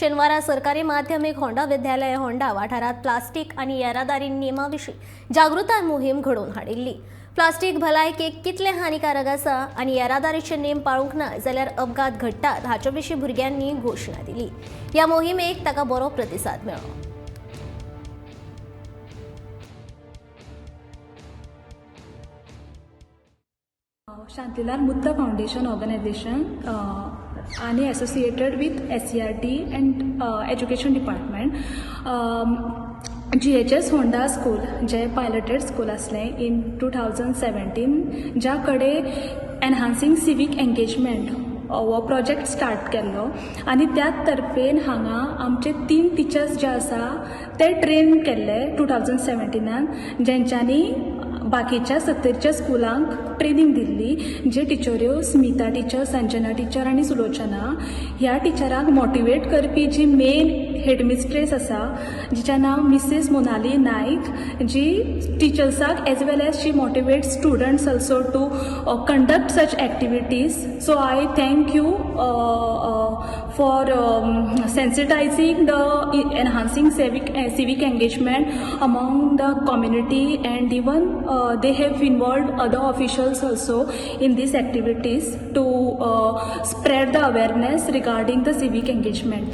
शेनवारा सरकारी माध्यमिक होंडा विद्यालय होंडा वाठारात प्लास्टीक आनी येरादारी नेमा विशीं जागृताय मोहीम घडोवन हाडिल्ली. प्लास्टीक भलायकेक कितलें हानिकारक आसा आनी येरादारीचे नेम पाळूंक ना जाल्यार अपघात घडटात हाचे विशीं भुरग्यांनी घोशणा दिली. ह्या मोहिमेक ताका बरो प्रतिसाद मेळ्ळो. शांतीलाल मुत्ता फाउंडेशन ऑर्गनायझेशन आणि associated with SCERT and education department, GHS Honda school J piloted school आसलें इन 2017, ज्या कडेन एनहान्सींग सिवीक एंगेजमेंट हो प्रोजेक्ट स्टार्ट केल्लो आनी त्याच तर्फेन हांगा आमचे तीन टिचर्स जे आसा ते ट्रेन केल्ले 2017नान, जेंच्यांनी बाकीच्या 70च्या स्कुलांक ट्रेनींग दिल्ली. जे टिचऱ्यो स्मिता टिचर, संजना टिचर आनी सुलोचना, ह्या टिचरांक मोटिवेट करपी जी मेन हेडमिस्ट्रेस आसा, जिचें नांव मिसीस मोनाली नायक, जी टिचर्साक as well as she motivate students also to conduct such activities. So I thank you for sensitizing the enhancing civic engagement among the community, and even they have involved other officials also in these activities to spread the awareness regarding the civic engagement.